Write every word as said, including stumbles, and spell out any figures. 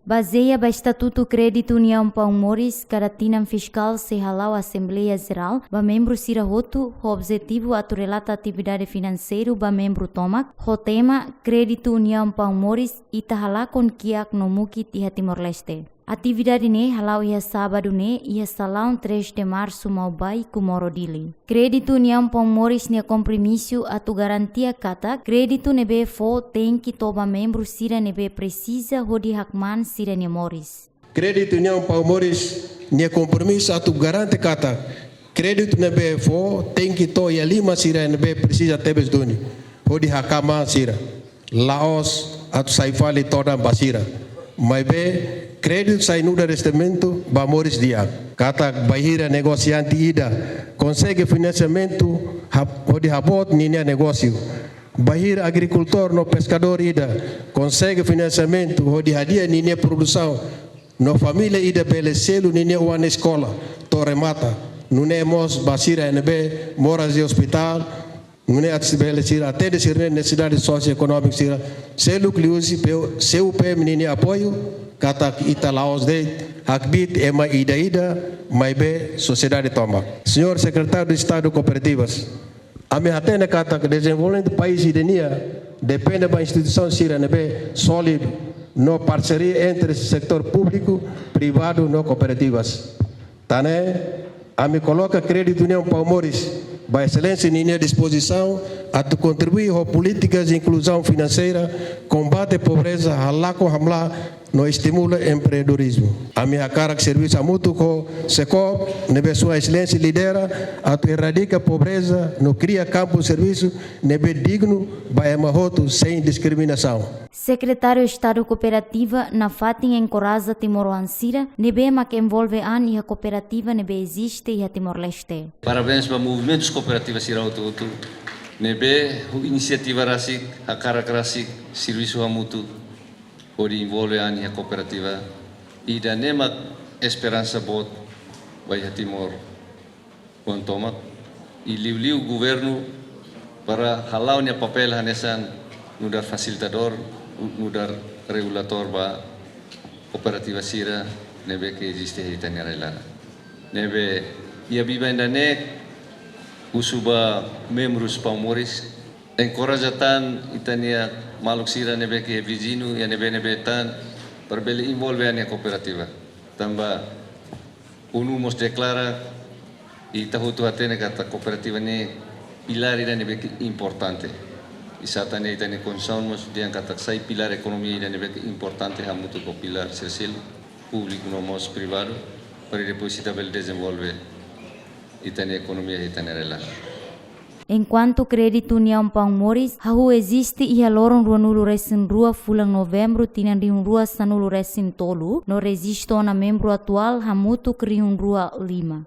Bazeia ba Estatutu Kréditu Uniaun Paun Moris, kada tinan fiskál sei hala'o Asembleia Jerál ba membru sira hotu, ho objetivu atu relata atividade finanseiru ba membru tomak, ho tema Kréditu Uniaun Paun Moris, ita halakon kiak no mukit iha Timor-Leste. Atividade ne'e hala'o iha sábadu ne'e, iha salaun três de Março, Maubay, Comoro, Dili. Kréditu Uniaun Paun Moris nia kompromisu atu garantia katak kréditu ne'ebé fó tenke to'o ba membru sira ne'ebé presiza hodi hakmaan sira-nia moris. Kréditu Uniaun Paun Moris nia kompromisu atu garante katak kréditu ne'ebé fó tenke to'o iha liman sira ne'ebé presiza tebes duni hodi hakmaan sira. La'ós atu sai fali todan ba sira. Maibé, kréditu sai nu'udar investimentu ba moris di'ak. Katak bainhira negosiante ida konsege finansiamentu ha-, hodi haboot ninia negósiu. Bainhira agrikultór no peskadór ida konsege finansiamentu hodi hadi'a ninia produsaun. No família ida bele selu ninia oan eskola to'o remata. Nune'e mós ba sira ne'ebé moras iha ospitál, nune'e atu bele sira atende sira-nia nesesidade sosioekonómika sira. Seluk liuhusi P-, C U P M ninia apoiu, katak ita la'ós de'it hakbiit ema ida-ida, maibé sosiedade tomak. Señór Sekretáriu de Estadu Kooperativas, ami hatene katak dezenvolvimentu país ida-ne'e depende ba instituisaun sira ne'ebé sólidu no parseria entre setór públiku, privadu no kooperativas. Tan ne'e, ami koloka Kréditu Uniaun Paun Moris ba Exelénsia ninia dispozisaun atu kontribui ho polítikas de inkluzaun finanseira, kombate pobreza, halakon hamlaha no estimula empreendedorizmu. Ami hakarak servisu hamutuk ho SEKOOP, ne'ebé Sua Exelénsia lidera, atu eradika pobreza no kria kampu servisu ne'ebé dignu ba ema hotu sein diskriminasaun. Sekretáriu Estadu Kooperativa nafatin enkoraja timoroan sira ne'ebé mak envolve an iha kooperativa ne'ebé eziste iha Timor-Leste. Parabéns ba movimentus kooperativa sira hotu-hotu ne'ebé ho inisiativa rasik, hakarak rasik, servisu hamutuk hodi envolve an iha kooperativa. Ida-ne'e mak esperansa boot ba iha Timor oan tomak, i liuliu governu para hala'o nia papél hanesan nu'udar fasilitadór, nu'udar regulatór ba kooperativa sira ne'ebé ke eziste iha ita-nia rai-laran. Ne'ebé iha biban ida-ne'e husu ba membrus Paun Moris, enkoraja tan ita-nia maluk sira ne'ebé ke viziñu iha ne'ebé-ne'ebé tan para bele envolve an iha kooperativa. Tanba ONU mós deklara, i ita hotu hatene katak kooperativa ne'e pilár ida ne'ebé ke importante. I sá tan ne'e ita-nia Konstituisaun mós dehan katak sai pilár ekonomia ida ne'ebé ke importante hamutuk ho pilár sira seluk, públiku no mós privadu, para depois ita bele dezenvolve ita-nia ekonomia, ita-nia rai-laran. Enkuantu Kréditu Uniaun Paun Moris hahú eziste iha loron ruanulu-resin-rua fulan Novembru tinan rihun rua sanulu-resin-tolu, no rejistu ona membru atuál hamutuk rihun rua lima.